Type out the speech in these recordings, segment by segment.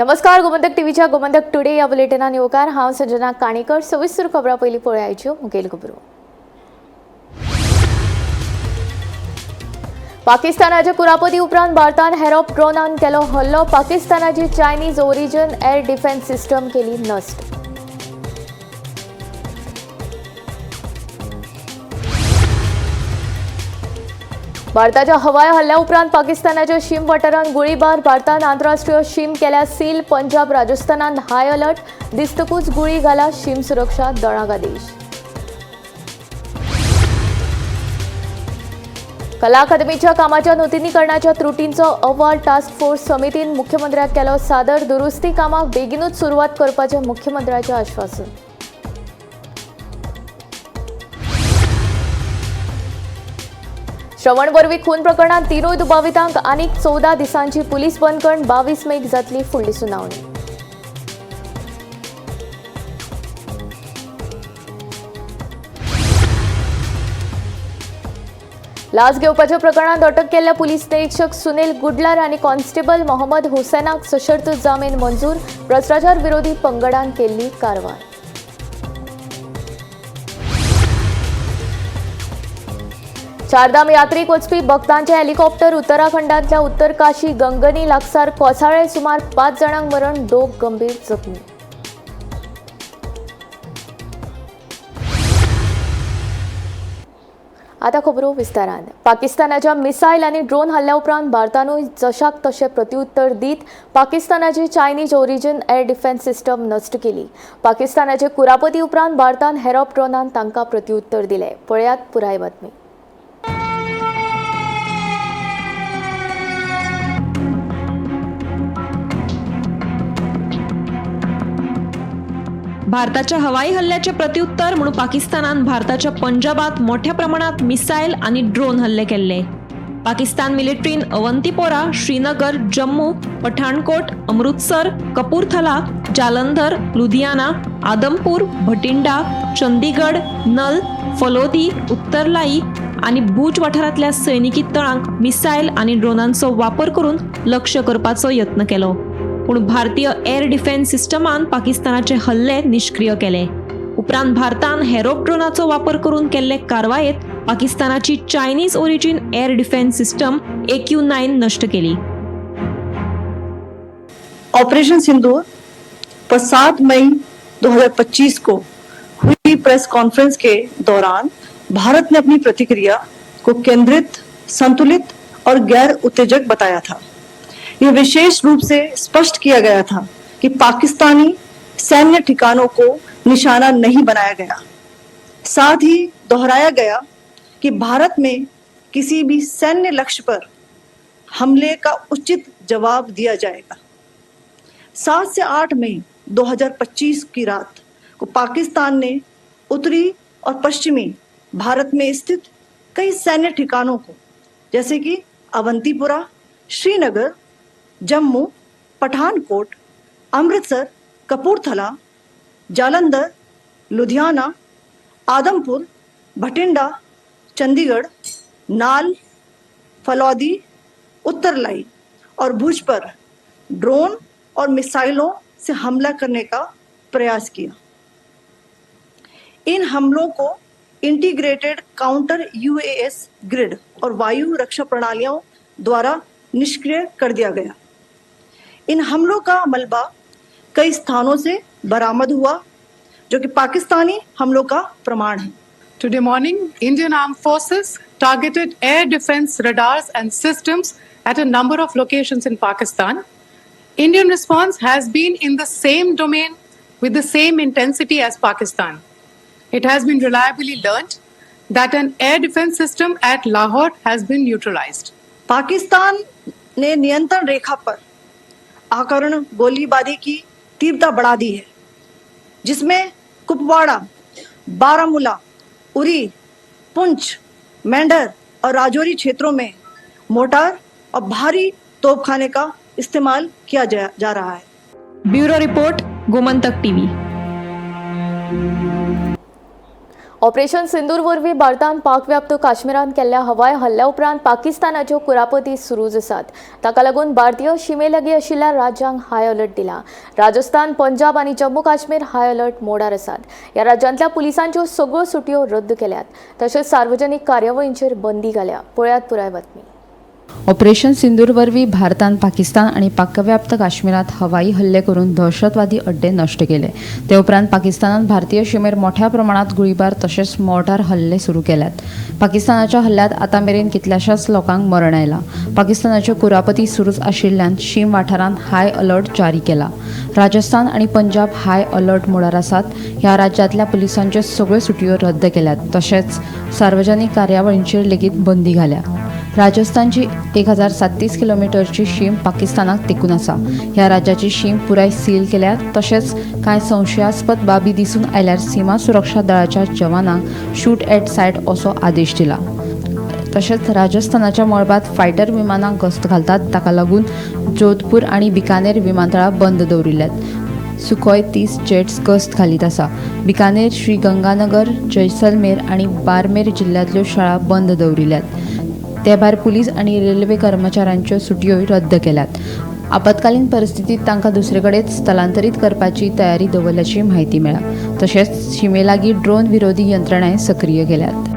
नमस्कार, गोमंतक टीव्हीच्या गोमंतक टुडे या बुलेटिनान येवकार. हांव संजना काणेकर. सविस्तर खबरां पयलीं पळयाच्यो मुखेल खबरो. पाकिस्तानाच्या कुरापती उपरांत भारतान हॅरोप ड्रोनान केलो हल्लो. पाकिस्तानाची Chinese origin air defence system केली नश्ट. भारताच्या हवाई हल्ल्या उपरांत पाकिस्तानाच्या शीम वाठारांत गुळीबार. भारतान आंतरराष्ट्रीय शीम केल्या सील. पंजाब राजस्थानान हाय अलर्ट. दिसतकूच गुळी घाला, शीम सुरक्षा दळांक आदेश. कला अकादमीच्या कामाच्या नुतनीकरणाच्या त्रुटींचो अहवाल टास्क फोर्स समितीन मुख्यमंत्र्याक केलो सादर. दुरुस्ती कामाक बेगीनूच सुरवात करपाचें मुख्यमंत्र्याचें आश्वासन. श्रवण बर्वी खून प्रकरणात तिनूय दुबावितांक आनीक 14 दिसांची पुलीस बंदखण. 22 मेक जातली फुडली सुनावणी. लाच घेवपाच्या प्रकरणात अटक केल्ल्या पुलीस निरीक्षक सुनील गुडलार आनी कॉन्स्टेबल मोहम्मद हुसेनाक सशर्त जामीन मंजूर. भ्रश्टाचार विरोधी पंगडान केल्ली कारवाय. चारधाम यात्रेक वचपी भक्तांचे हेलिकॉप्टर उत्तराखंडांतल्या उत्तरकाशी गंगनी लागसार कोसळ्ळे. सुमार 5 जाणांक मरण, 2 गंभीर जखमी. आता खबरो विस्तारान. पाकिस्तानाच्या मिसायल आनी ड्रोन हल्ल्या उपरांत भारतानूय जशाक तशें प्रत्युत्तर दीत पाकिस्तानाची Chinese origin air defence system नश्ट केली. पाकिस्तानाचे कुरापती उपरांत भारतान हॅरोप ड्रोनान तांकां प्रत्युत्तर दिलें. पळयात पुराय बातमी. भारताच्या हवाई हल्ल्याचे प्रत्युत्तर म्हणून पाकिस्तानान भारताच्या पंजाबात मोठ्या प्रमाणात मिसायल आणि ड्रोन हल्ले केल्ले. पाकिस्तान मिलिटरीन अवंतीपोरा, श्रीनगर, जम्मू, पठाणकोट, अमृतसर, कपूरथला, जालंधर, लुधियाना, आदमपूर, भटिंडा, चंदीगड, नल, फलोदी, उत्तरलाई आणि भूज वाठारांतल्या सैनिकी तळांक मिसायल आणि ड्रोनांचो वापर करून लक्ष करपाचो यत्न केलो. पूण भारतीय एअर डिफेन्स सिस्टमान पाकिस्तानाचे हल्ले निष्क्रिय केले. उपरांत भारतान हॅरोप ड्रोनाचो वापर करून केल्ले कारवायेत पाकिस्तानाची Chinese origin air defence system AQ-9 नष्ट केली. ऑपरेशन सिंदूर पर 7 मई 2025 को हुई प्रेस कॉन्फ्रेंस के दौरान भारत ने अपनी प्रतिक्रिया को केंद्रित, संतुलित और गैर उत्तेजक बताया था. यह विशेष रूप से स्पष्ट किया गया था कि पाकिस्तानी सैन्य ठिकानों को निशाना नहीं बनाया गया. साथ ही दोहराया गया कि भारत में किसी भी सैन्य लक्ष्य पर हमले का उचित जवाब दिया जाएगा. 7 से 8 मई 2025 की रात को पाकिस्तान ने उत्तरी और पश्चिमी भारत में स्थित कई सैन्य ठिकानों को, जैसे कि अवंतीपुरा, श्रीनगर, जम्मू, पठानकोट, अमृतसर, कपूरथला, जालंधर, लुधियाना, आदमपुर, भटिंडा, चंडीगढ़, नाल, फलौदी, उत्तरलाई और भुज पर ड्रोन और मिसाइलों से हमला करने का प्रयास किया. इन हमलों को इंटीग्रेटेड काउंटर यूएएस ग्रिड और वायु रक्षा प्रणालियों द्वारा निष्क्रिय कर दिया गया. इन हमलों का मलबा कई स्थानों से बरामद हुआ, जो कि पाकिस्तानी हमलों का प्रमाण है. Today morning, Indian Armed Forces targeted air defense radars and systems at a number of locations in Pakistan. Indian response has been in the same domain with the same intensity as Pakistan. It has been reliably learnt that an air defense system at Lahore has been neutralized. Pakistan ने नियंत्रण रेखा पर आकरण गोलीबारी की तीव्रता बढ़ा दी है, जिसमें कुपवाड़ा, बारामूला, उरी, पुंछ, मेंढर और राजौरी क्षेत्रों में mortar और भारी तोपखाने का इस्तेमाल किया जा रहा है. Bureau report, Gomantak TV. Operation Sindoor वरवीं भारतान पाकव्याप्त काश्मीरांत केल्ल्या हवाई हल्ल्या उपरांत पाकिस्तानाच्यो कुरापती सुरूच आसात. ताका लागून भारतीय शिमे लागीं आशिल्ल्या राज्यांक हाय अलर्ट दिला. राजस्थान, पंजाब आनी जम्मू काश्मीर हाय अलर्ट मोडार आसात. ह्या राज्यांतल्या पुलिसांच्यो सगळ्यो सुटयो रद्द केल्यात, तशेंच सार्वजनीक कार्यावळींचेर बंदी घाल्या. पळयात पुराय बातमी. ऑपरेशन सिंदूर वरवीं भारतान पाकिस्तान आनी पाकव्याप्त काश्मीरांत हवाई हल्ले करून दहशतवादी अड्डे नश्ट केले. ते उपरांत पाकिस्तानान भारतीय शिमेर मोठ्या प्रमाणात गुळीबार तशेंच मोर्टार हल्ले सुरू केल्यात. पाकिस्तानाच्या हल्ल्यांत आतां मेरेन कितल्याशाच लोकांक मरण आयलां. पाकिस्तानाच्यो कुरापती सुरूच आशिल्ल्यान शीम वाठारांत हाय अलर्ट जारी केला. राजस्थान आनी पंजाब हाय अलर्ट मोडार आसात. ह्या राज्यांतल्या पुलिसांच्यो सगळ्यो सुटयो रद्द केल्यात, तशेंच सार्वजनीक कार्यावळींचेर लेगीत बंदी घाल्या. राजस्थानची 1037 किलोमिटरची शीम पाकिस्तानाक तेंकून आसा. ह्या राज्याची शीम पुराय सील केल्या. तशेंच कांय संशयास्पद बाबी दिसून आयल्यार सीमा सुरक्षा दळाच्या जवानांक शूट एट सायट असो आदेश दिला. तशेंच राजस्थानाच्या मळबांत फायटर विमानां गस्त घालतात. ताका लागून जोधपूर आनी बिकानेर विमानतळां बंद दवरिल्ल्यात. सुखोय 30 जेट्स गस्त घालीत आसा. बिकानेर, श्री गंगानगर, जैसलमेर आनी बारमेर जिल्ल्यांतल्यो शाळा बंद दवरिल्ल्यात. ते भायर पुलीस आनी रेल्वे कर्मचाऱ्यांच्यो सुटयोय रद्द केल्यात. आपत्कालीन परिस्थितीत तांकां दुसरे कडेन स्थलांतरीत करपाची तयारी दवरल्याची म्हायती मेळ्ळ्या. तशेंच शिमेलागीं ड्रोन विरोधी यंत्रणाय सक्रीय केल्यात.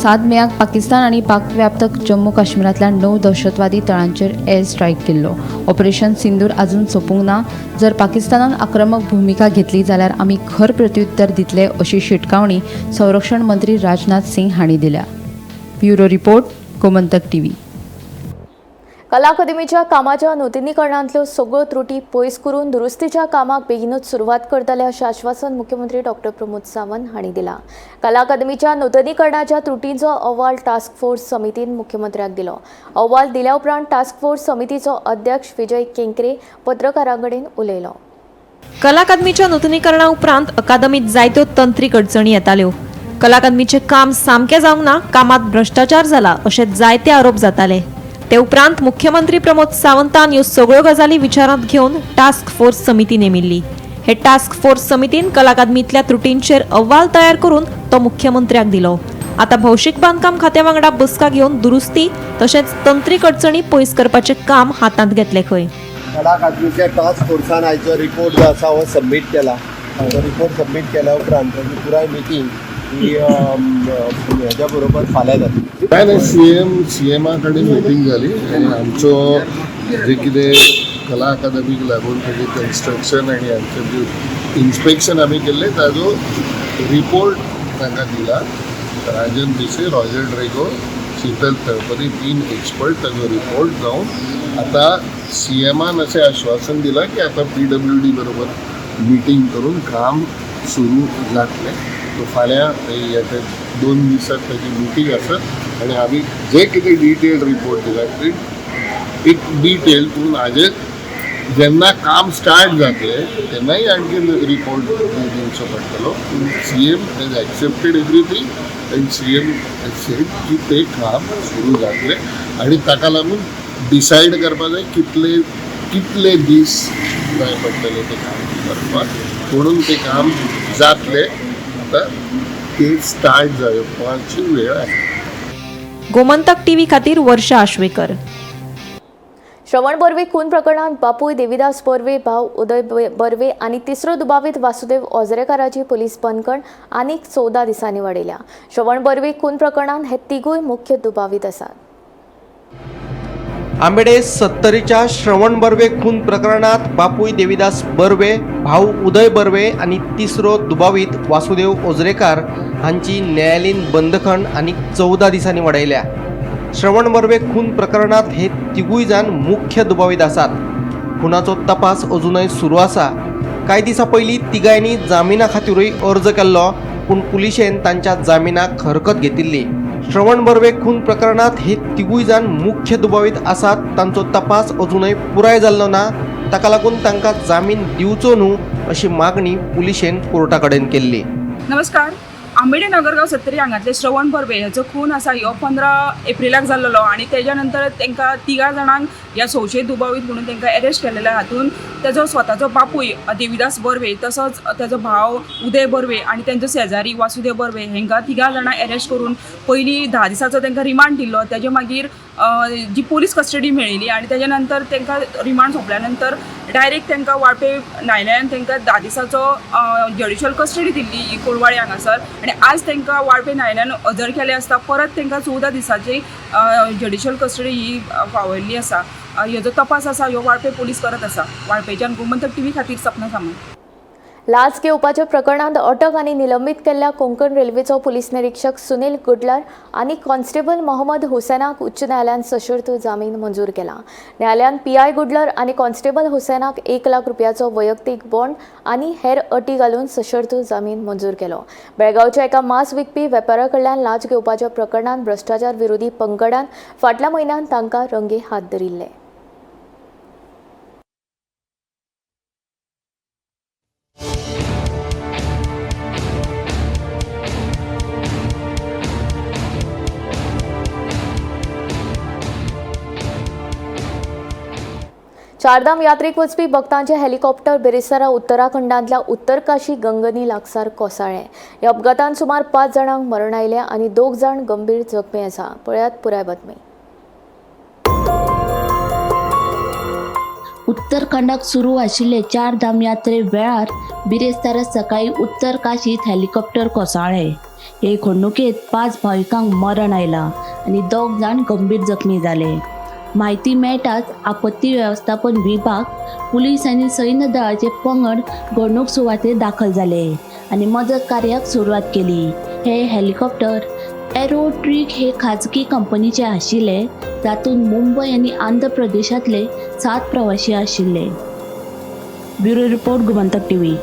7 मेयाक पाकिस्तान आनी पाकव्याप्त जम्मू काश्मीरांतल्या 9 दहशतवादी तळांचेर एअर स्ट्रायक केल्लो. ऑपरेशन सिंदूर अजून सोंपूंक ना. जर पाकिस्तानान आक्रमक भुमिका घेतली जाल्यार आमी खर प्रत्युत्तर दितले, अशी शिटकावणी संरक्षण मंत्री राजनाथ सिंग हांणी दिल्या. Bureau report, Gomantak TV. कला अकादमीच्या कामाच्या नुतनीकरणांतल्यो सगळ्यो त्रुटी पयस करून दुरुस्तीच्या कामाक बेगीनूच सुरवात करतले, अशें आश्वासन मुख्यमंत्री डॉक्टर प्रमोद सावंत हांणी दिलां. कला अकादमीच्या नुतनीकरणाच्या त्रुटींचो अहवाल टास्क फोर्स समितीन मुख्यमंत्र्याक दिलो. अहवाल दिल्या उपरांत टास्क फोर्स समितीचो अध्यक्ष विजय केंकरे पत्रकारां कडेन उलयलो. कला अकादमीच्या नुतनीकरणा उपरांत अकादमीत जायत्यो तंत्रीक अडचणी येताल्यो. कला अकादमीचें काम सामकें जावंक ना, कामात भ्रश्टाचार जाला अशे जायते आरोप जाताले. ते उपरांत मुख्यमंत्री प्रमोद सावंतान ह्यो सगळ्यो गजाली विचारांत घेवन टास्क फोर्स समिती नेमिल्ली. हे टास्क फोर्स समितीन कला अकादमींतल्या त्रुटींचेर अहवाल तयार करून तो मुख्यमंत्र्याक दिलो. आतां भौशीक बांदकाम खात्या वांगडा बसका घेवन दुरुस्ती तशेंच तंत्रीक अडचणी पयस करपाचें काम हातांत घेतलें खंय. कला अकादमीच्या टास्क फोर्सान आयचो रिपोर्ट जो आसा हो सबमीट केला. तो रिपोर्ट सबमीट केल्या उपरांत ताजी पुराय मिटींग ही हेज्या बरोबर फाल्यां जातली. काय नाही, सीएमा कडेन मिटींग जाली आनी आमचो जे कितें कला अकादमीक लागून ताजें कन्स्ट्रक्शन आनी आमचें जे इन्स्पेक्शन आमी केल्लें ताजो रिपोर्ट तांकां दिला. राजन देसाय, रॉजर ड्रेगो, शीतल तळपरी, तीन एक्सपर्ट. ताजो रिपोर्ट जावन आतां सीएमान अशें आश्वासन दिलां की आतां पीडब्ल्यूडी बरोबर मिटींग करून काम सुरू जातलें. सो फाल्यां येता 2 दिसात ताजी मिटींग आसत आनी आमी जे कितें डिटेल रिपोर्ट दिला ते एक डिटेल, पूण हाजेर जेन्ना काम स्टार्ट जातलें तेन्नाय आणखी रिपोर्ट दिवचो पडटलो. पूण CM has accepted everything and CM has said की ते काम सुरू जातलें आनी ताका लागून डिसायड करपा जाय कितले कितले दीस जाय पडटले ते काम करपाक. म्हणून ते काम जातलें. आतां ते स्टार्ट जावपाची वेळ आसा. गोमंतक टीव्ही खातीर वर्षा आश्वेकर. श्रवण बर्वे खून प्रकरणात बापूय देविदास बर्वे, भाव उदय बर्वे आनी तिसरो दुबावीत वासुदेव ओझरेकाराची पुलीस बंदखण आनीक 14 दिसांनी वाडयल्या. श्रवण बर्वे खून प्रकरणात हे तिगूय मुख्य दुबावीत आसात. आंबेडे सत्तरीच्या श्रवण बर्वे खून प्रकरणात बापूय देविदास बर्वे, भाऊ उदय बर्वे आनी तिसरो दुबावीत वासुदेव ओझरेकार हांची न्यायालयीन बंदखण आनी 14 दिसांनी वाडयल्या. श्रवण बर्वे खून प्रकरणात हे तिगूय जाण मुख्य दुबावीत आसात. खुनाचो तपास अजूनय सुरू आसा. कांय दिसां पयलीं तिगांयनी जामिना खातीरूय अर्ज केल्लो, पूण पुलिशेन तांच्या जामिनाक हरकत घेतिल्ली. श्रवण बर्वे खून प्रकरणात हे तिगूय जाण मुख्य दुबावीत आसात. तांचो तपास अजूनय पुराय जाल्लो ना. ताका लागून तांकां जामीन दिवचो न्हू अशी मागणी पुलिशेन कोर्टा कडेन केल्ली. नमस्कार. आंबेडे नगरगांव सत्तरी हांगातले श्रवण बर्वे हेचो खून आसा ह्यो 15 एप्रिलाक जाल्लो आनी तेज्या नंतर तांकां 3 जाणांक ह्या संशयीत दुबावीत म्हणून तांकां एरेस्ट केलेले. हातून तेजो स्वताचो बापूय देविदास बर्वे तसोच तेजो भाव उदय बर्वे आनी तेंचो शेजारी वासुदेव बर्वे हेंकां 3 जाणां एरेस्ट करून पयलीं 10 दिसाचो तांकां रिमांड दिल्लो. तेजे मागीर जी पोलीस कस्टडी मेळिल्ली आनी तेज्या नंतर तांकां रिमांड सोंपल्या नंतर डायरेक्ट तांकां वाळपे न्यायालयान तांकां 10 दिसाचो ज्युडिशियल कस्टडी दिल्ली कोलवाळे हांगासर आनी आज तांकां वाळपे न्यायालयान हजर केले आसता परत तांकां 14 दिसाची ज्युडिशियल कस्टडी ही फावयल्ली आसा. ह्यो तपास आसा ह्यो वाळपे पोलीस करत आसा. वाळपेच्यान गोमंतक टीव्ही खातीर सपना सामंत. लाच घेवपाच्या प्रकरणांत अटक आनी निलंबीत केल्ल्या कोंकण रेल्वेचो पुलीस निरीक्षक सुनील गुडलर आनी कॉन्स्टेबल मोहम्मद हुसेनाक उच्च न्यायालयान सशर्त जामीन मंजूर केला. न्यायालयान पीआय गुडलर आनी कॉन्स्टेबल हुसेनाक 1 लाख रुपयाचो वैयक्तीक बॉन्ड आनी हेर अटी घालून सशर्त जामीन मंजूर केलो. बेळगांवच्या एका मांस विकपी वेपाऱ्या कडल्यान लाच घेवपाच्या प्रकरणांत भ्रश्टाचार विरोधी पंगडान फाटल्या म्हयन्यांत तांकां रंगे हात धरिल्ले. चारधाम यात्रेक वचपी भक्तांचे हेलिकॉप्टर बिरेस्तारा उत्तराखंडांतल्या उत्तरकाशी गंगनी लागसार कोसळ्ळें. ह्या अपघातान सुमार 5 जाणांक मरण आयलें आनी 2 जाण गंभीर जखमी आसा. पळयात पुराय बातमी. उत्तराखंडाक सुरू आशिल्ले चारधाम यात्रे वेळार बिरेस्तारा सकाळी उत्तरकाशींत हेलिकॉप्टर कोसळ्ळें. हे घडणुकेंत 5 भाविकांक मरण आयलां आनी 2 जाण गंभीर जखमी जाले. माहिती मेळटाच आपत्ती वेवस्थापन विभाग, पुलीस आनी सैन्य दळाचे पंगड घडणूक सुवातेर दाखल जाले आनी मजत कार्याक सुरवात केली. हे हेलिकॉप्टर एरोट्रीक हे खाजगी कंपनीचे आशिल्ले, तातूंत मुंबय आनी आंध्र प्रदेशांतले 7 प्रवासी आशिल्ले. Bureau report, Gomantak TV.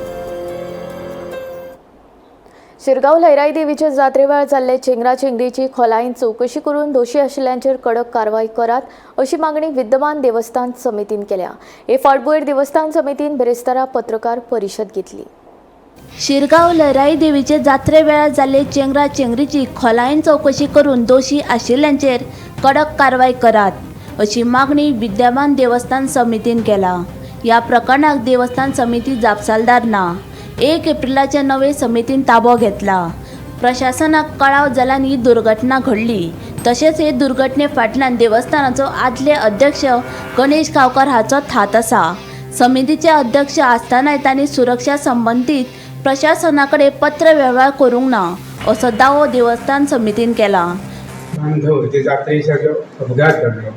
Shirgaon Lairai देवीचे जात्रे वेळार जाल्ले चेंगराचेंगरीची खोलायेन चवकशी करून दोशी आशिल्ल्यांचेर कडक कारवाय करात अशी मागणी विद्यमान देवस्थान समितीन केल्या. हे फाटभुंयेर देवस्थान समितीन बिरेस्तारा पत्रकार परिशद घेतली. शिरगांव लयराई देवीचे जात्रे वेळार जाल्ले चेंगराचेंगरीची खोलायेन चवकशी करून दोशी आशिल्ल्यांचेर कडक कारवाय करात अशी मागणी विद्यमान देवस्थान समितीन केला. ह्या प्रकरणाक देवस्थान समिती जापसालदार ना. 1 एप्रिलाचे नवे समितीन ताबो घेतला. प्रशासनाक कळाव जाल्यान ही दुर्घटना घडली. तशेंच हे दुर्घटने फाटल्यान देवस्थानाचो आदले अध्यक्ष गणेश गांवकर हाचो हात आसा. समितीचे अध्यक्ष आसतनाय तांणी सुरक्षा संबंदीत प्रशासना कडेन पत्र वेव्हार करूंक ना असो दावो देवस्थान समितीन केला. बांधव जे जात्रेचो जो अपघात घडलो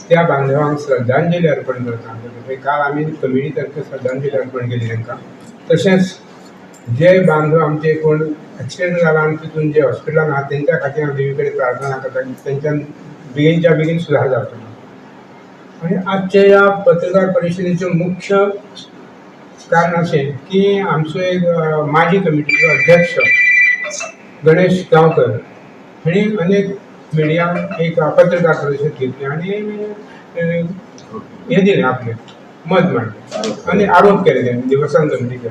त्या बांधवांक श्रद्धांजली अर्पण करता. काल आमी कमिटी तर्फे श्रद्धांजली अर्पण केली तांकां. तशेंच जे बांधव आमचे कोण एक्सिडेंट जाला आनी तितून जे हॉस्पिटलान आहा तेंच्या खातीर हांव देवी कडेन प्रार्थना करता की तेंच्यान बेगीनच्या बेगीन सुदार जावचो. आनी आजच्या ह्या पत्रकार परिशदेचें मुख्य कारण अशें की आमचो एक माजी कमिटीचो अध्यक्ष गणेश गांवकर हांणी अनेक मिडियांक एक पत्रकार परिशद घेतली आनी हें दिलें, आपलें मत मांडलें आनी आरोप केले तेणें देवस्थान कमिटीचेर.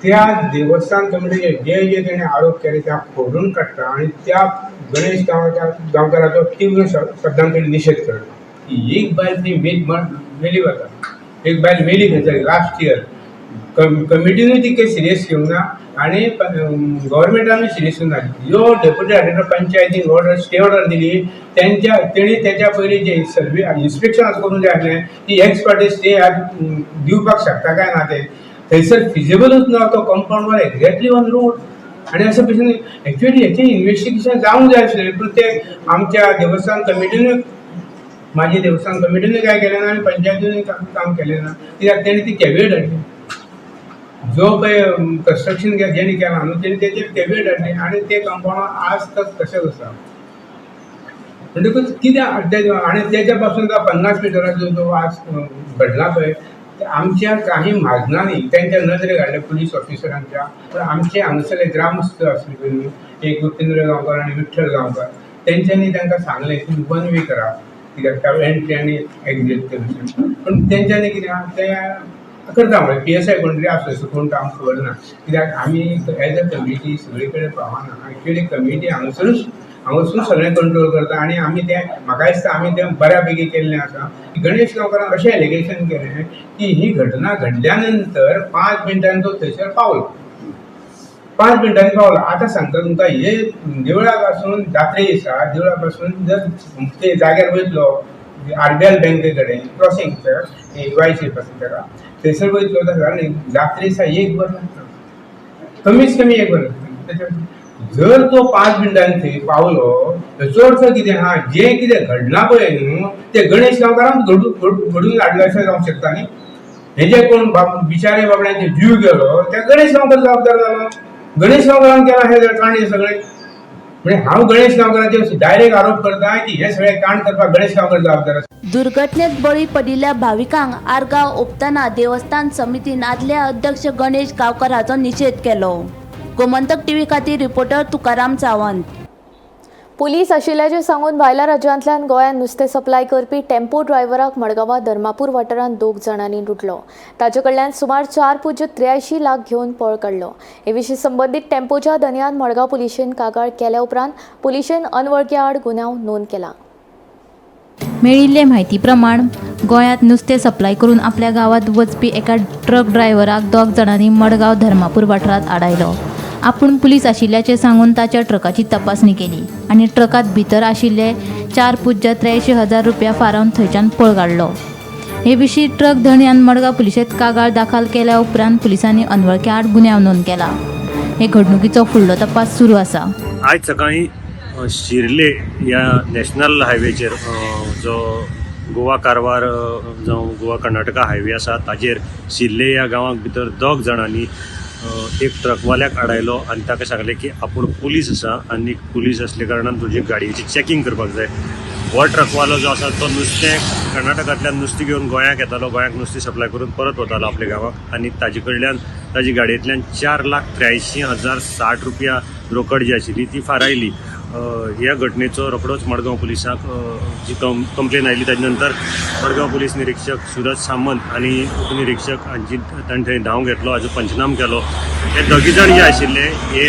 त्या देवस्थान कमिटीचेर जे जे तेणें आरोप केले त्या फोडून काडटा आनी त्या गणेश गांवकाराचो तीव्र शब्दांत निशेध करता. एक बायल ती मेली वता, एक बायल मेली खंयतरी लास्ट इयर. कमिटीनूय ती काही सिरियस घेवंक ना आनी गव्हर्मेंटानूय सिरियस घेवंक ना. ह्यो डेप्युटी डायरेक्टर पंचायतीन ऑर्डर स्टे ऑर्डर दिली तेंच्या तेणी तेच्या पयलीं जे सर्वे इन्स्पेक्शन करूंक जाय आसलें ती एक्स पार्टी स्टे आज दिवपाक शकता काय ना तें थंयसर फिजिबलूच ना. तो compound wall exactly on road आनी अशें भशेन एक्चुअली हेचें इन्वेस्टिगेशन जावंक जाय आसलें. पूण तें आमच्या देवस्थान कमिटीनूय माजी देवस्थान कमिटीनूय कांय केलें ना आनी पंचायतीनूय काम केलें ना. कित्याक तेणी ती कॅविएट हाडली, जो पळय कन्स्ट्रक्शन जेणी केलां न्हू तेणी तेचेर कॅविएट हाडली आनी ते कंपाउंड आज तक तशेंच आसा. म्हणटकूच कितें आनी तेच्या पासून 50 मिटराचो जो आज घडला पळय आमच्या काही म्हाजनांनी तेंच्या नदरेक हाडले पुलीस ऑफिसरांच्या. पूण आमचे हांगासरले ग्रामस्थ आसले पळय न्हू, एक उपेंद्र गांवकर आनी विठ्ठल गांवकर, तेंच्यांनी तांकां सांगलें तुमी वन वे करा कित्याक एंट्री आनी एक्झीट ते भशेन. पूण तेंच्यांनी कितें तें करता म्हळ्यार पीएसआय कोण तरी आसलो, कोण तो आमकां खबर ना, कित्याक आमी एज अ कमिटी सगळे कडेन पावना. एक्चुअली कमिटी हांगासरूच हांगासून सगळें कंट्रोल करता आनी आमी तें म्हाका दिसता आमी तें बऱ्या पैकी केल्लें आसा. गणेश गांवकारान अशें एलिगेशन केलें की ही घटना घडल्या नंतर 5 मिनटांनी तो थंयसर पावलो, 5 मिनटांनी पावलो. आतां सांगता तुमकां, हे देवळा पासून जात्रे दिसा देवळा पासून जर ते जाग्यार वयतलो आरबीएल बँके कडेन क्रॉसिंग वायसी पासून ताका थंयसर वयतलो जाल्यार जात्रे दिसा 1 वर लागता, कमीत कमी 1 वर लागता. जर तो 5 मिनटांनी थंय पावलो तर चडसो कितें आहा जें कितें घडलां पळय न्हू तें गणेश गांवकारान घडून हाडलें अशें जावंक शकता न्ही. हेजे कोण बिचारे बाबड्यांचे जीव गेलो त्या गणेश गांवकार जबाबदार जालो. गणेश गांवकारान केलां हें कांड सगळें. म्हणजे हांव गणेश गांवकाराचेर डायरेक्ट आरोप करता की हे सगळें कांड करपाक गणेश गांवकार जबाबदार आसा. दुर्घटनेत बळी पडिल्ल्या भाविकांक आर्गां ओंपतना देवस्थान समितीन आदले अध्यक्ष गणेश गांवकर हाचो निशेध केलो. गोमंतक टीव्ही खातीर रिपोर्टर तुकाराम सावंत. पुलीस आशिल्ल्याचें सांगून भायल्या राज्यांतल्यान गोंयांत नुस्तें सप्लाय करपी टेम्पो ड्रायव्हराक मडगांवां धर्मापूर वाठारांत 2 जाणांनी लुटलो. ताचे कडल्यान सुमार 4.83 लाख घेवन पळ काडलो. हे विशीं संबंदीत टेम्पोच्या धनयान मडगांव पुलिशेन कागाळ केल्या उपरांत पुलिशेन अनवळख्या आड गुन्यांव नोंद केला. मेळिल्ले म्हायती प्रमाण गोंयांत नुस्तें सप्लाय करून आपल्या गांवांत वचपी एका ट्रक ड्रायव्हराक 2 जाणांनी मडगांव धर्मापूर वाठारांत आडायलो. आपूण पुलीस आशिल्ल्याचें सांगून ताच्या ट्रकाची तपासणी केली आनी ट्रकांत भितर आशिल्ले 4.83 रुपया फारावन थंयच्यान पळ काडलो. हे विशीं ट्रक धनयान मडगांव पुलिशेंत कागाळ दाखल केल्या उपरांत पुलिसांनी अनवळख्या आड गुन्यांव नोंद केला. हे घडणुकीचो फुडलो तपास सुरू आसा. आयज सकाळीं शिर्ले ह्या नॅशनल हायवेचेर जो गोवा कारवार जावं गोवा कर्नाटका हायवे आसा ताजेर शिर्ले ह्या गांवाक भितर 2 जाणांनी एक ट्रकवाल्याक आडायलो आनी ताका सांगलें की आपूण पुलीस आसा आनी पुलीस आसल्या कारणान तुजी गाडयेची चॅकिंग करपाक जाय. हो ट्रकवालो जो आसा तो नुस्तें कर्नाटकांतल्यान नुस्तें घेवन गोंयाक येतालो, गोंयाक नुस्तें सप्लाय करून परत वतालो आपल्या गांवाक आनी ताजे कडल्यान ताजी गाडयेंतल्यान 4,83,060 रुपया रोकड जी आशिल्ली ती फारायली. ह्या घटनेचो रोखडोच मडगांव पुलिसांक जी कंप्लेन आयली ताजे नंतर मडगांव पुलीस निरिक्षक सुरज सामंत आनी उपनिरिक्षक हांची तांणी थंय धांव घेतलो, हाजो पंचनाम केलो. हे दोगी जाण जे आशिल्ले हे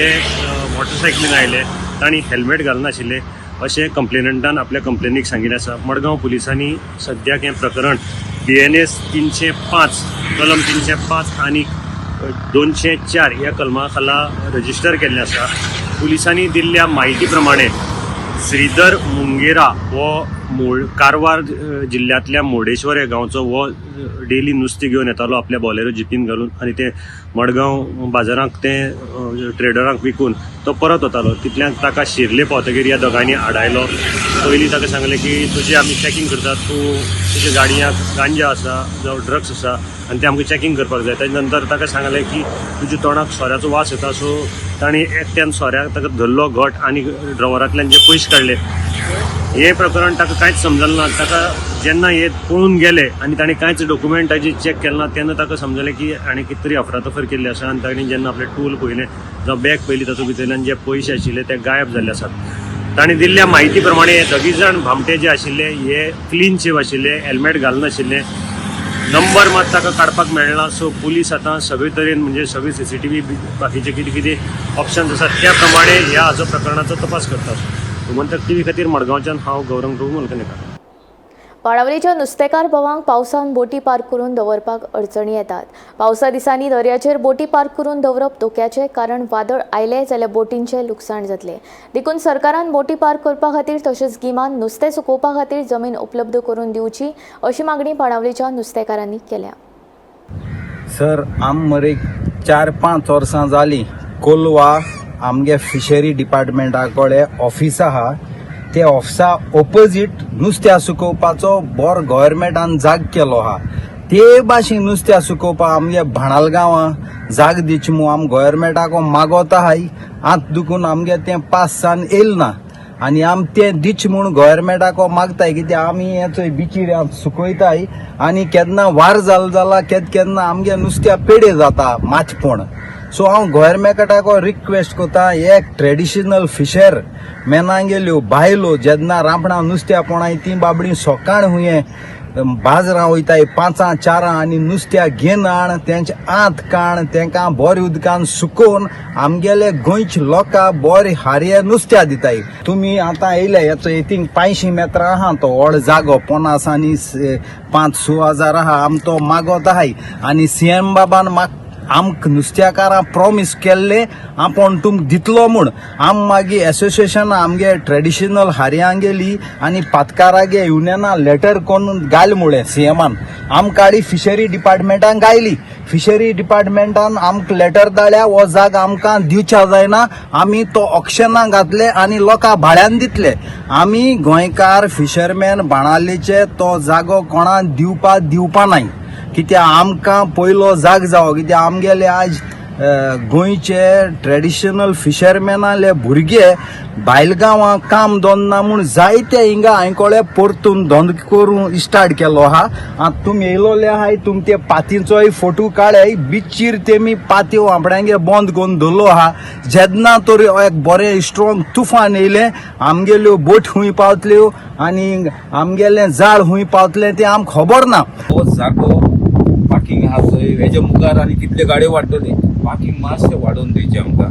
मोटरसायकलीन आयले, तांणी हेल्मेट घालनाशिल्ले अशें कंप्लेनंटान आपल्या कंप्लेनीक सांगिल्लें आसा. मडगांव पुलिसांनी सद्याक हें प्रकरण BNS 305 कलम 305 आनी 204 ह्या कलमा खाला रजिस्टर केल्लें आसा. पुलिसांनी दिल्ल्या म्हायती प्रमाणे श्रीधर मुंगेरा हो कारवार जिल्ल्यांतल्या मुर्डेश्वर ह्या गांवचो हो डेली नुस्तें घेवन येतालो आपल्या बॉलेरो जिपीन घालून आनी ते मडगांव बाजारांक ते ट्रेडरांक विकून तो परत वतालो. तितल्यान ताका शिर्ले पावतकीर ह्या दोगांनी आडायलो. पयलीं ताका सांगलें की तुजी आमी चॅकिंग करतात, तूं तुज्या गाडयांक गांजा आसा जावं ड्रग्स आसा आनी तें आमकां चॅकिंग करपाक जाय. ताजे नंतर ताका सांगलें की तुज्या तोंडाक सोऱ्याचो वास येता, सो तांणी एकट्यान सोऱ्याक ताका धरलो घट आनी ड्रॉवरांतल्यान जे पयशे काडले. हें प्रकरण ताका कांयच समजलें ना. ताका जेन्ना हे पळून गेले आनी ताणें कांयच डॉक्युमेंट ताजी चॅक केलें ना तेन्ना ताका समजलें की हाणें कितें तरी अफरातफर केल्ली आसा आनी ताणें जेन्ना आपलें टूल पळयलें जावं बॅग पळयली तातूंत भितरल्यान जे पयशे आशिल्ले ते गायब जाल्ले आसात. ताणें दिल्ल्या म्हायती प्रमाणे हे दोगी जाण भामटे जे आशिल्ले हे क्लीन शेव आशिल्ले, हेल्मेट घालनाशिल्ले, नंबर मात ताका काडपाक मेळना. सो पुलीस आतां सगळे तरेन म्हणजे सगळी CCTV बाकीचे कितें कितें ऑप्शन्स आसात त्या प्रमाणे ह्या हाजो प्रकरणाचो तपास करतात. गोमंतक टीव्ही खातीर मडगांवच्यान हांव गौरंग प्रभू मलकनेकार. बाणावलीच्या नुस्तेकार भावांक पावसान बोटी पार्क करून दवरपाक अडचणी येतात. पावसा दिसांनी दर्याचेर बोटी पार्क करून दवरप धोक्याचें, कारण वादळ आयलें जाल्यार बोटींचें लुकसाण जातलें. देखून सरकारान बोटी पार्क करपा खातीर तशेंच गिमान नुस्तें सुकोवपा खातीर जमीन उपलब्ध करून दिवची अशी मागणी बाणावलीच्या नुस्तेकारांनी केल्या. सर, आम मरे 4-5 वर्सां जालीं कोलवा आमगे फिशरी डिपार्टमेंटा कडेन ऑफिस आहा, ते ऑफिसा ओपोजीट नुस्त्या सुकोवपाचो बरो गव्हर्मेंटान जाग केलो आहा. ते भाशेन नुस्त्या सुकोवपाक आमगे भाणाल गांवां जाग दिवची म्हूण आम गव्हर्मेंटाक मागोता आहाय. आत दुखून आमगे तें पास जावन येयल ना आनी आम तें दिवचें म्हूण गव्हर्मेंटाक मागताय, कित्याक आमी हें चोय बिचीर सुकयताय आनी केन्ना वार जाल जाल्यार केन्ना केन्ना आमगे नुस्त्या पेडे जाता मातपण. सो हांव गव्हर्मेंटाक रिक्वेस्ट करता, एक ट्रेडिशनल फिशर मेनांगेल्यो बायलो जेन्ना रांपणा नुस्त्या पोणाय ती बाबडी सोकाण हुये बाजारां वयताय 5 4 आनी नुस्त्या घेवन हाड तेंचे आंत काण तेंकां बरें उदकान सुकोवन आमगेले गोंयचे लोकां बरें हारये नुस्त्या दिताय. तुमी आतां येयले हेचो थिंग 500 मेत्रां आहा तो व्हड जागो 50 आनी 5-6 हजार आहा आम तो मागत आहाय. आनी सीएम बाबान म्हाका आमकां नुस्त्याकारां प्रॉमीस केल्ले आपूण तुमकां दितलो म्हूण. आम मागीर एसोसिएशन आमगे ट्रेडिशनल हारयांगेली आनी पातकारागे युनियना लेटर करून घाल म्हळें सीएमान. आमकां काडी फिशरी डिपार्टमेंटान गायली. फिशरी डिपार्टमेंटान आमकां लेटर धाडल्या हो जाग आमकां दिवच्या जायना, आमी तो ऑक्शनाक घातले आनी लोकां भाड्यान दितले. आमी गोंयकार फिशरमॅन बाणावलेचे तो जागो कोणाक दिवपा नाय, कित्याक आमकां पयलो जाग जावो. कित्याक आमगेले आज गोंयचे ट्रेडिशनल फिशरमॅनाले भुरगे बायल गांवां काम दोन ना म्हूण जायते हिंगा हांवें कळ्ळें परतून धंदो करूंक स्टार्ट केलो आहा. आतां तुमी येयलोले आहाय तुमी ते पातींचोय फोटो काडय बिचीर तेमी पात्यो आपणागे बंद करून दवरलो आहा. जेन्ना तर एक बरें स्ट्रॉंग तुफान येयलें आमगेल्यो बोट खूंय पावतल्यो आनी आमगेलें जाळ खूंय पावतलें तें आमकां खबर ना. हो जागो पार्किंग आहा थंय हेज्या मुखार आनी कितले गाडयो वाडटले, पार्किंग मातशें वाडोवन दिवचें आमकां.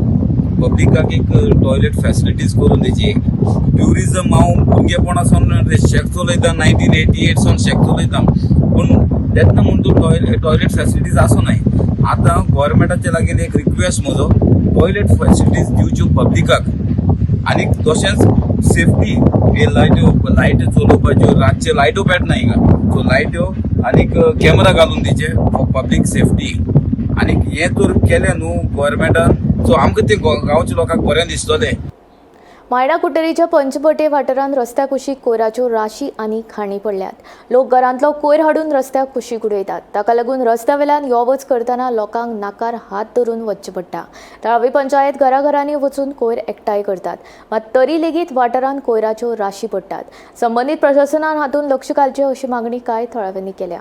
पब्लिकाक एक टॉयलेट फेसिलिटीज करून दिवची. ट्युरिजम हांव भुरगेपणा सावन शेक चलयता, 1988 सावन शेक चलयता, पूण तेन्ना म्हूण तूं टॉयलेट फेसिलिटीज आसूं नाय. आतां गोवोरमेंटाचे लागीं एक रिक्वेस्ट म्हजो, टॉयलेट फेसिलिटीज दिवच्यो पब्लिकाक आनी तशेंच सेफ्टी हे लायट्यो चलोवपाच्यो, रातच्यो लायट्यो पेटना हिंगा, सो लायट्यो आनीक कॅमेरा घालून दिवचे फॉर पब्लीक सेफ्टी. आनी हें तर केलें न्हू गोवोरमेंटान, सो आमकां तें गांवच्या लोकांक बरें दिसतलें. मायणा कुटेरीच्या पंचवटे वाठारांत रस्त्या कुशीक कोयराच्यो राशी आनी खाणी पडल्यात. लोक घरांतलो कोयर हाडून रस्त्या कुशीक उडयतात. ताका लागून रस्त्या वेल्यान यो वच करतना लोकांक नाकार हात धरून वचचें पडटा. थळावी पंचायत घराघरांनी वचून कोयर एकठांय करतात, मात तरी लेगीत वाठारांत कोयराच्यो राशी पडटात. संबंदीत प्रशासनान हातूंत लक्ष घालचें अशी मागणी कांय थळाव्यांनी केल्या.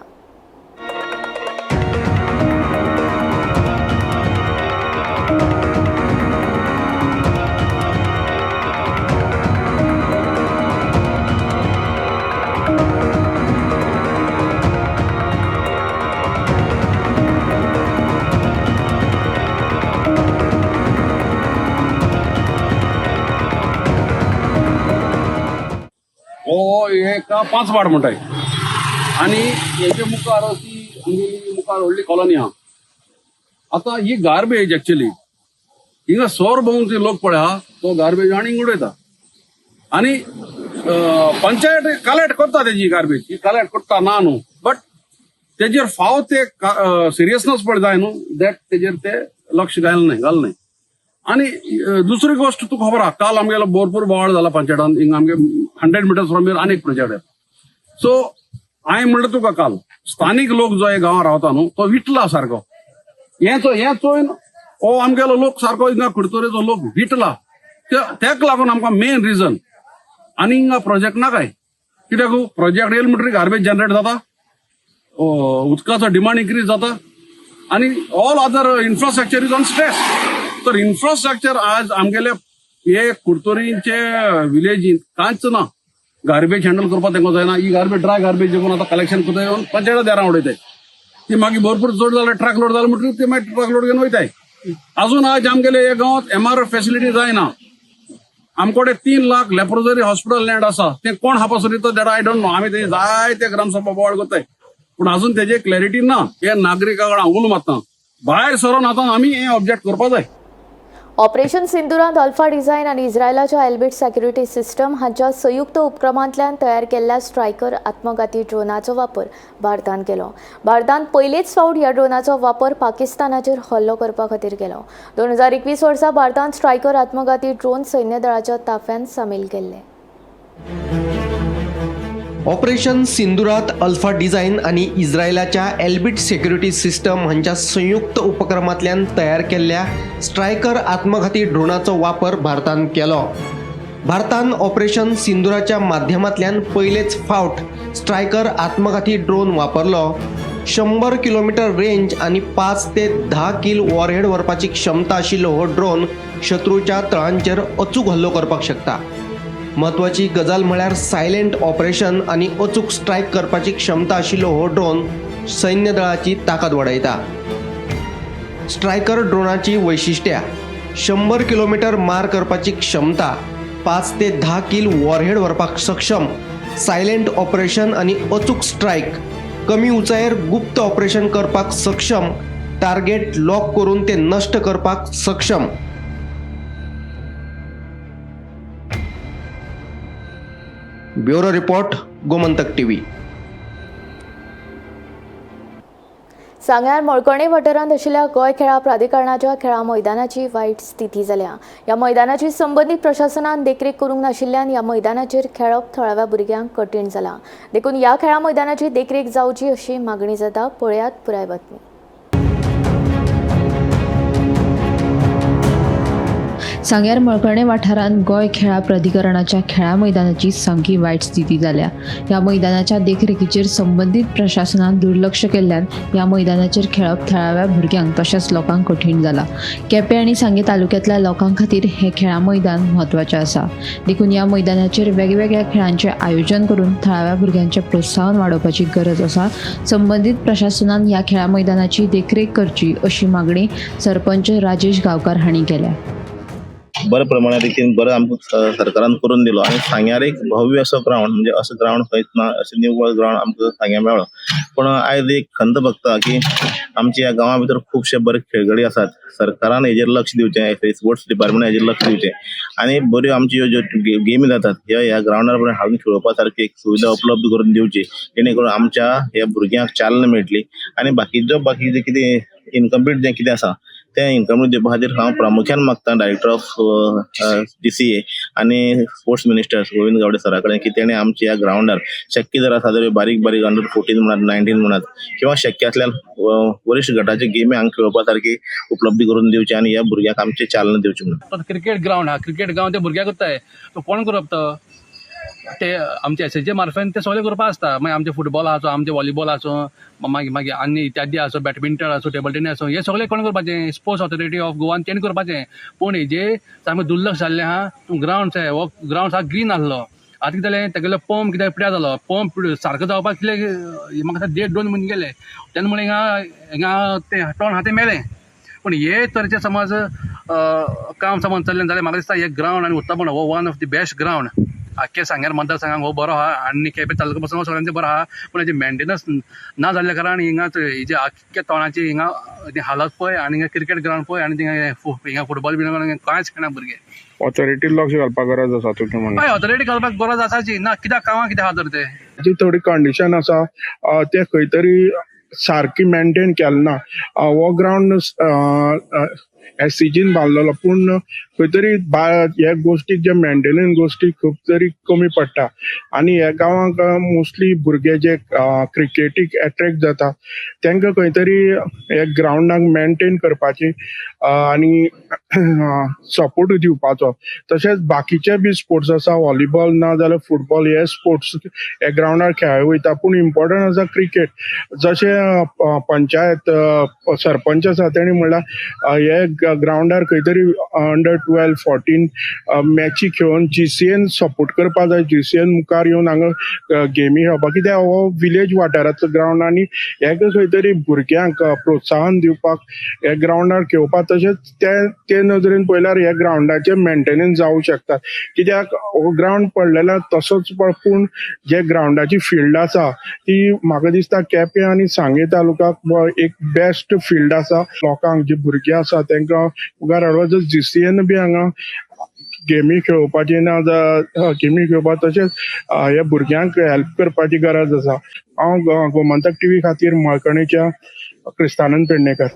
हो एक 5 वार्ड म्हणटाय आनी हेजे मुखार अशी आमगेली मुखार व्हडली कॉलनी आहा. आतां ही गार्बेज एक्चुअली हिंगा सोर भोंवून ती लोक पळय आहा तो गार्बेज आनी हिंगा उडयता आनी पंचायत कलेक्ट करता तेजी गार्बेज, ही कलेक्ट करता ना न्हू, बट तेजेर फाव ते सिरियसनेस पळय जाय न्हू, that तेजेर ते लक्ष घालना. आनी दुसरी गोश्ट तुका खबर आहा, काल आमगेलो भरपूर बोवाळ जाला पंचायतान, हिंगा आमगे 100 मिटर्स फ्रॉम here आनी एक प्रोजेक्ट येता. सो हांवें म्हणलें तुका काल स्थानीक लोक जो गांवां रावता न्हू तो विटला सारको, हें चोयन हो आमगेलो लोक सारको हिंगा कुडतरेचो लोक विटला, तेका लागून आमकां मेन रिजन आनी हिंगा प्रोजेक्ट नाकाय. कित्याक प्रोजेक्ट येयले म्हणटकीर गार्बेज जनरेट जाता, उदकाचो डिमांड इन्क्रीज जाता आनी all other infrastructure is on stress. तर इन्फ्रास्ट्रक्चर आज आमगेले हे कुडतरींचे विलेजीन कांयच ना. गार्बेज हँडल करपाक तांकां जायना. ही गार्बेज ड्राय गार्बेज देखून आतां कलेक्शन करता येवन पंचायत दारां उडयताय, ती मागीर भरपूर चड जाल्यार ट्रक लोड जालें म्हणटकीर ती मागीर ट्रक लोड घेवन वयताय. अजून आज आमगेले हे गांवांत एमआरएफ फेसिलिटी जायना. आमकडे 3 लाख लेप्रोजरी हॉस्पिटल लँड आसा, तें कोण हापासून दिता that I don't know. आमी ते जायते ग्रामसभा बोवाळ करताय पूण अजून तेजे क्लॅरिटी ना. हे नागरिकां कडेन उलो मारता भायर सरोन आतां आमी हें ऑब्जेक्ट करपा जाय. ऑपरेशन सिंदुरांत अल्फा डिझायन आनी इस्रायलाच्या एल्बिट सेक्युरिटी सिस्टम हांच्या संयुक्त उपक्रमांतल्यान तयार केल्ल्या स्ट्रायकर आत्मघाती ड्रोनाचो वापर भारतान केलो. भारतान पयलेच फावट ह्या ड्रोनाचो वापर पाकिस्तानाचेर हल्लो करपा खातीर केलो. 2021 वर्सा भारतान स्ट्रायकर आत्मघाती ड्रोन सैन्य दळाच्या ताफ्यांत सामील केल्ले. ऑपरेशन सिंदुरात अल्फा डिझायन आनी इस्रायलाच्या एल्बिट सेक्युरिटी सिस्टम हांच्या संयुक्त उपक्रमांतल्यान तयार केल्ल्या स्ट्रायकर आत्मघाती ड्रोनाचो वापर भारतान केलो. भारतान ऑपरेशन सिंदुराच्या माध्यमांतल्यान पयलेच फावट स्ट्रायकर आत्मघाती ड्रोन वापरलो. 100 किलोमीटर रेंज आनी 5 ते 10 किल वॉरहेड व्हरपाची क्षमता आशिल्लो हो ड्रोन शत्रूच्या तळांचेर अचूक हल्लो करपाक शकता. म्हत्वाची गजाल म्हळ्यार सायलेंट ऑपरेशन आनी अचूक स्ट्रायक करपाची क्षमता आशिल्लो हो ड्रोन सैन्य दळाची ताकद वाडयता. स्ट्रायकर ड्रोनाची वैशिष्ट्यां: 100 किलोमीटर मार करपाची क्षमता, 5 ते 10 किल वॉरहेड व्हरपाक सक्षम, सायलेंट ऑपरेशन आनी अचूक स्ट्रायक, कमी उंचायेर गुप्त ऑपरेशन करपाक सक्षम, टार्गेट लॉक करून ते नश्ट करपाक सक्षम. Bureau report, Gomantak TV. सांग्यार मळकर्णे वाठारांत आशिल्ल्या गोंय खेळां प्राधिकरणाच्या खेळां मैदानाची वायट स्थिती जाल्या. ह्या मैदानाची संबंदीत प्रशासनान देखरेख करूंक नाशिल्ल्यान ह्या मैदानाचेर खेळप थळाव्या भुरग्यांक कठीण जालां. देखून ह्या खेळां मैदानाची देखरेख जावची अशी मागणी जाता. पळयात पुराय बातमी. सांग्यार मळकर्णे वाठारांत गोंय खेळां प्राधिकरणाच्या खेळां मैदानाची सामकी वायट स्थिती जाल्या. ह्या मैदानाच्या देखरेखीचेर संबंदीत प्रशासनान दुर्लक्ष केल्ल्यान ह्या मैदानाचेर खेळप थळाव्या भुरग्यांक तशेंच लोकांक कठीण जाला. केपें आनी सांगें तालुक्यांतल्या लोकां खातीर हें खेळां मैदान म्हत्वाचें आसा. देखून ह्या मैदानाचेर वेगवेगळ्या खेळांचें आयोजन करून थळाव्या भुरग्यांचें प्रोत्साहन वाडोवपाची गरज आसा. संबंदीत प्रशासनान ह्या खेळां मैदानाची देखरेख करची अशी मागणी सरपंच राजेश गांवकार हांणी केल्या. बऱ्या प्रमाणात रितीन बरें आमकां सरकारान करून दिलो आनी सांग्यार एक भव्य असो ग्रावंड, म्हणजे असो ग्रावंड खंयच ना, अशें निवळ ग्रावंड आमकां सांग्यार मेळ्ळो. पूण आयज एक खंत भोगता की आमच्या ह्या गांवा भितर खुबशे बरे खेळगडे आसात. सरकारान हेजेर लक्ष दिवचें, स्पोर्ट्स डिपार्टमेंट हेजेर लक्ष दिवचें आनी बऱ्यो आमच्यो ज्यो गेमी जातात ह्या ह्या ग्रावंडार पर्यंत हाडून खेळोवपा सारकी एक सुविधा उपलब्ध करून दिवची, जेणे करून आमच्या ह्या भुरग्यांक चालना मेळटली आनी बाकीचो बाकी जें कितें इनकम्प्लीट जें कितें आसा तें इनकम्प्लीट दिवपा खातीर हांव प्रामुख्यान मागता डायरेक्टर ऑफ DCA आनी स्पोर्ट्स मिनिस्टर गोविंद गावडे सरा कडेन की तेणें आमच्या ह्या ग्रावंडार शक्य जर आसा जाल्यार बारीक बारीक अंडर 14 म्हणात, 19 म्हणात किंवा शक्य आसल्यार वरिश्ठ गटाचे गेमी हांगा खेळोवपा सारकी उपलब्धी करून दिवची आनी ह्या भुरग्यांक आमची चालना दिवची म्हणून. क्रिकेट ग्रावंड आहा, क्रिकेट ग्रावंड ते भुरग्याक करताय, तो कोण करप तो ते आमचे एसएचजी मार्फत ते सगळे करपा आसता. मागीर आमचे फुटबॉल आसूं, आमचे व्हॉलीबॉल आसूं, मागीर मागीर आनी इत्यादी आसूं, बॅडमिंटन आसूं, टेबल टेनीस आसूं, हे सगळे कोण करपाचें? स्पोर्ट्स ऑथॉरिटी ऑफ गोवान तेणी करपाचें. पूण हेजे सामकें दुर्लक्ष जाल्लें आहा. तूं ग्रावंड हो ग्रावंड सारको ग्रीन आसलो, आतां कितें जालें तेगेलो पंप कितें पिड्यार जालो, पंप सारको जावपाक कितले म्हाका 1.5-2 म्हयने गेले. तेन्ना म्हणलें हिंगा हिंगा तें तोंड आहा तें मेलें. पूण हे तरेचें समज काम समज चल्लें जाल्यार म्हाका दिसता हे ग्रावंड आनी उत्तम हो one of the best ground आख्खे सांग्यार मतदारसंघाक हो बरो आहा आनी केपें तालुका पासून सगळ्यांचे बरो आहा. पूण हेजे मेंटेनन्स ना जाल्ल्या कारणान हिंगा हेजे आख्खे तोंडाची हिंगा हालत पळय आनी हिंगा क्रिकेट ग्रावंड पळय आनी थिंगा हिंगा फुटबॉल बी कांयच खेळना भुरगे. ऑथॉरिटी लक्ष घालपाक गरज आसा तुजें म्हणणें? हय, ऑथॉरिटी घालपाक गरज आसाची ना, कित्याक कामां कितें आहा तर तें जी थोडी कंडिशन आसा ते खंय तरी सारकी मेंटेन केलें ना. हो ग्रावंड एससीजीन बांदलेलो, पूण खंय तरी ह्या गोश्टीक जे मेंटेनन्स गोश्टी खूब तरी कमी पडटा आनी ह्या गांवांक मोस्टली भुरगे जे क्रिकेटीक एट्रेक्ट जाता तांकां खंय तरी ह्या ग्रावंडाक मेंटेन करपाची आनी सपोर्ट दिवपाचो. तशेंच बाकीचे बी स्पोर्ट्स आसा, व्हॉलीबॉल ना जाल्यार फुटबॉल, हे स्पोर्ट्स ह्या ग्रावंडार खेळ वयता, पूण इम्पॉर्टंट आसा क्रिकेट. जशें पंचायत सरपंच आसा तेणी म्हणल्यार हे ग्रावंडार खंय तरी अंडर 12, 14 मॅची खेळोवन जीसीएन सपोर्ट करपा जाय. जीसीएन मुखार येवन हांगा गेमी खेळपाक, कित्याक हो विलेज वाठारांतलो ग्रावंड आनी हेका खंय तरी भुरग्यांक प्रोत्साहन दिवपाक ह्या ग्रावंडार खेळोवपाक. तशेंच ते नदरेन पळयल्यार ह्या ग्रावंडाचें मेंटेनन्स जावं शकता, कित्याक हो ग्रावंड पडलेलो तसोच, पूण जे ग्रावंडाची फिल्ड आसा ती म्हाका दिसता केपें आनी सांगें तालुक्याक एक बेस्ट फिल्ड आसा. लोकांक जी भुरगीं आसा तांकां मुखार हाडपाक जीसीएन बी हांगा गेमी खेळोवपाची ना गेमी खेळोवपाक, तशेंच ह्या भुरग्यांक हेल्प करपाची गरज आसा. हांव गोमंतक टीव्ही खातीर मळकर्णेच्या क्रिस्तानंद पेडणेकर.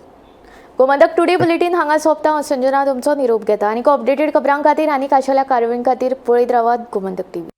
गोमंतक टुडे बुलेटीन हांगा सोंपता. हांव संजना तुमचो निरोप घेता आनी अपडेटेड खबरां खातीर आनी खाशेल्या कारवाई खातीर पळयत रावात गोमंतक टीव्ही.